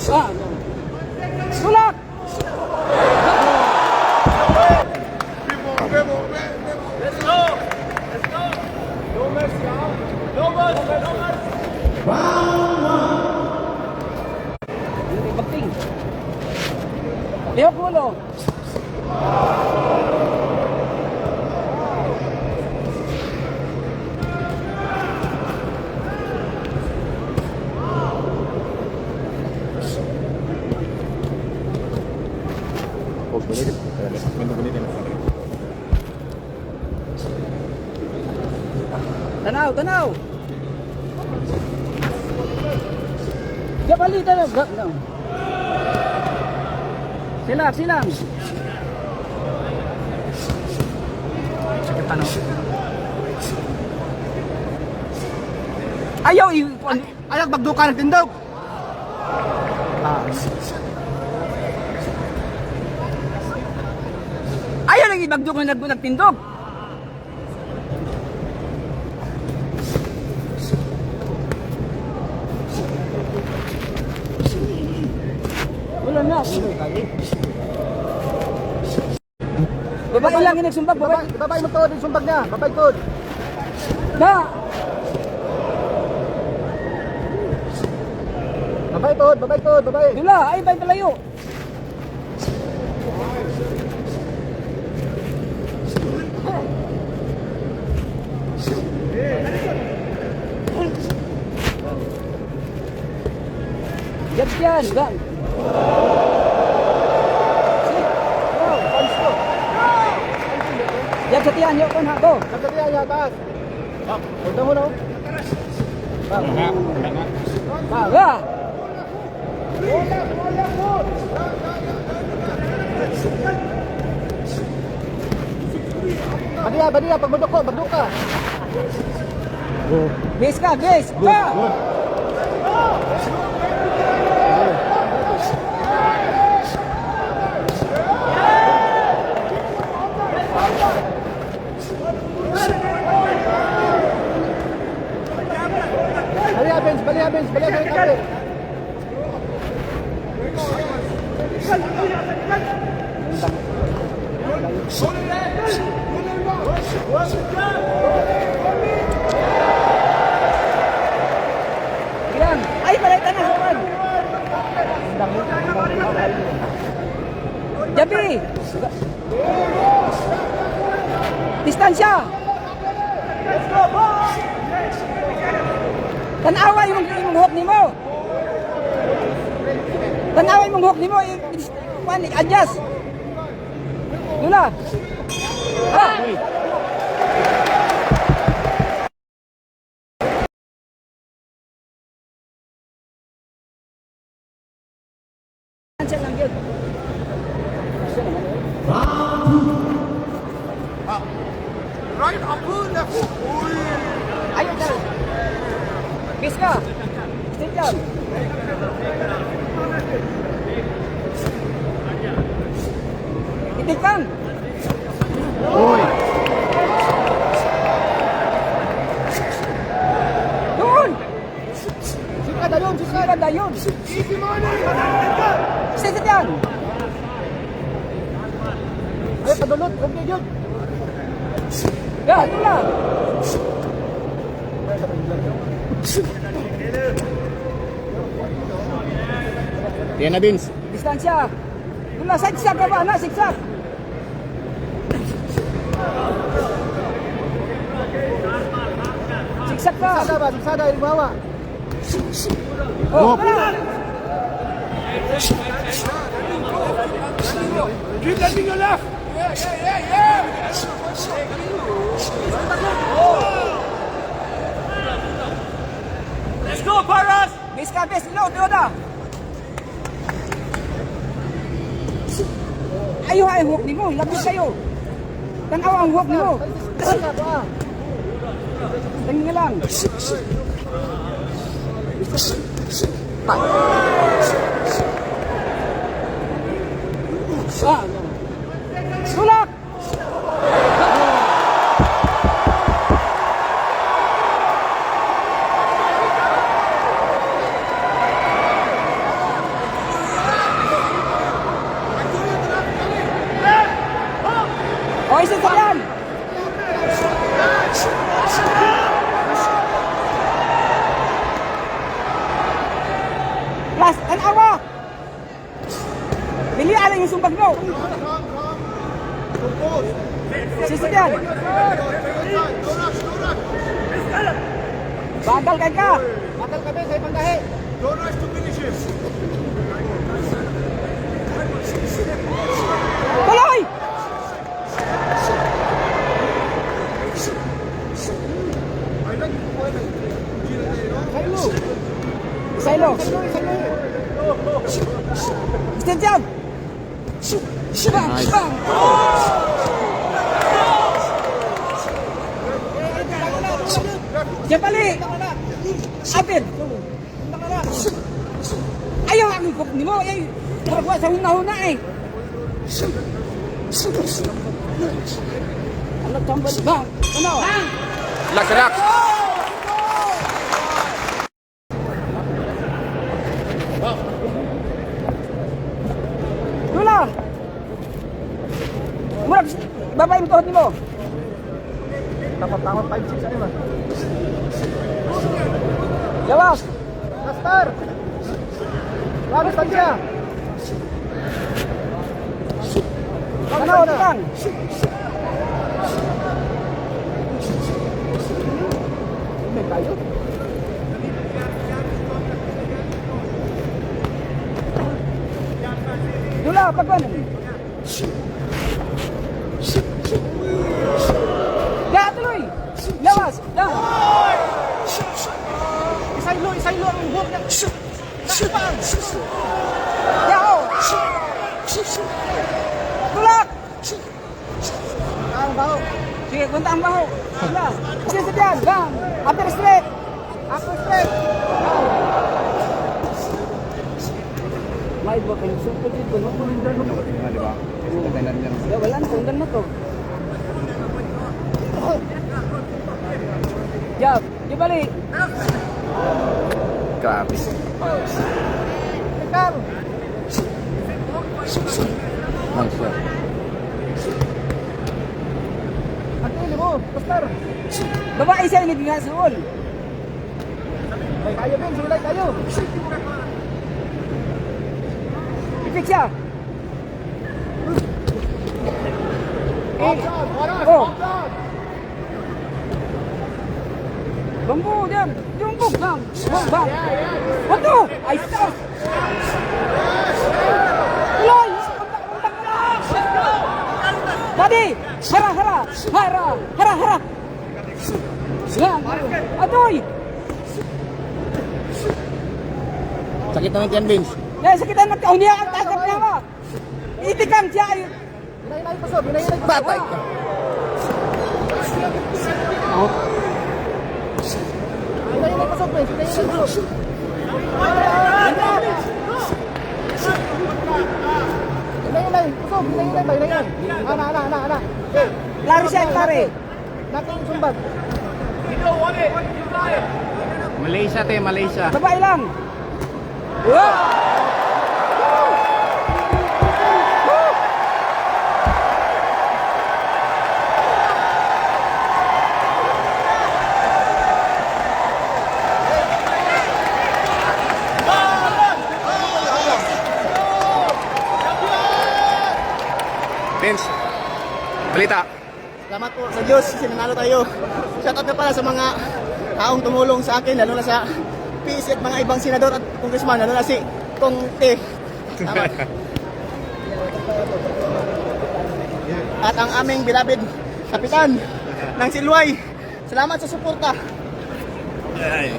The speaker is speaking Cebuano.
Ah, no. Tulak! Let's go! Let's go! No mercy, huh? No mercy, no mercy! Hindi bakting. Lihok ulo. Pause ba nito? Mendo ba nito? Tanaw, tanaw. Gabali tanaw. No. Silang, silang. Sakit tanaw. Ayaw, Ayaw, magduka ng tindog. Ah. Ayaw lagi bagdok nga nagtindog. Wala na. Babae lang yung nagsumbag, babae. Babay, babay mo to, yung sumbag niya. Babay to. Na! Babay to, babay to, babay. Dula, ay bay palayo. Jabs yan, gan. Punch to. Jabs sa tiyan, yok ha, go. Nagkatiya niya, taas. Punta mo na. Oh. Ba. Badiya, badiya, pag magduko, magduka. Base ka, base. Go. Baliya, Benz, baliya, Benz, baliya, baliya, baliya. Bilang. Ay, balay tanas upan. Jabi. Distansya. Tanawa imong imong hook nimo. Tanawa imong hook nimo, kuan, adjust. Dula. Ah. Distansya lang yun. Right upper, left. Uy! Ayun na. Kiss ka. Still jab. Itik kang. Uy! Doon. Sika dayon, sika. Sika dayon. Easy money! Still yan. Ay, padulot, okay yun. Ya, doon lang. Yan na, Vince. Distansya. Doon lang. Zigzag ka ba? Na, zigzag. Zigzag ka. Sada ba, sada, bawa. Oh, wala. Keep letting your left! Yeah, yeah, yeah, yeah! Let's go, Paras! Base ka, base. Load, load ah. Ayaw ay hook nimo, labis kayo. Tanaw ang hook nimo. Sika, ba. Tingin nga lang. Ah, no. Tulak! Last, tanawa. Dili alang yung sumbag mo. Sisigan. Bagal kay ka. Batal kami sa ibang dahi. Don't rush to finish him. Tuloy! Saylo. Saylo. Saylo, saylo. Stand jab. Bang, bang. Japali. Apil. Ayaw ang ikop ni mo. Ay, murag wa sa huna-huna eh. Ano tambal bang? Ano? Relax, relax. Dula. Murag babay mo tuhod nimo. Takot-takot 5-6 ano ba? Gawas. Master! Wala distansya. Ano bang? May kayo. Dula pagwan. Ya tuloy. Lawas. Da. Isaylo, isaylo ang buhok niya. Nakipang! Ya oh. Tulak. Ang baho. Sige, kunta ang baho. Dula. Sige, sige, bang. Upper straight. Upper straight. May ba kayo super dito no? Di ba? Kasi Thailand lang. Ya, wala na sundan na to. Jab, di balik. Grabe. Tekar. Nice shot. At mo, Master. Babae siya ini nga suol. May kayo, Ben. Sulay kayo. Ipik siya. Eh, oh. Bambu diyan. Jumbuk bang. Bang bang. Wato. Ay stop. Tuloy. Kontak kontak kontak. Dadi. Hara hara. Hara hara hara. Yan. Adoy. Sakit na ng tiyan, Vince. Ya sakitan nagkaon niya ang taas ng niya. Itikang siya ay. Hinahinay paso, hinahinay paso. Patay ka. Hinahinay paso, Ben. Hinahinay paso. Hinahinay, paso, hinahinay ba? Hinahinay. Ana, ana, ana, ana. Okay. Lari siya, lari. Naking sumbag. You don't want it. You got it. Malaysia, te. Malaysia. Babae lang. Wow! Vince. Balita. Salamat po sa Diyos kasi nanalo tayo. Shoutout na pala sa mga taong tumulong sa akin, lalo na sa PC at mga ibang senador at congressman, lalo na si Kong Te. Salamat. At ang aming beloved kapitan ng Silway. Salamat sa suporta. Ay.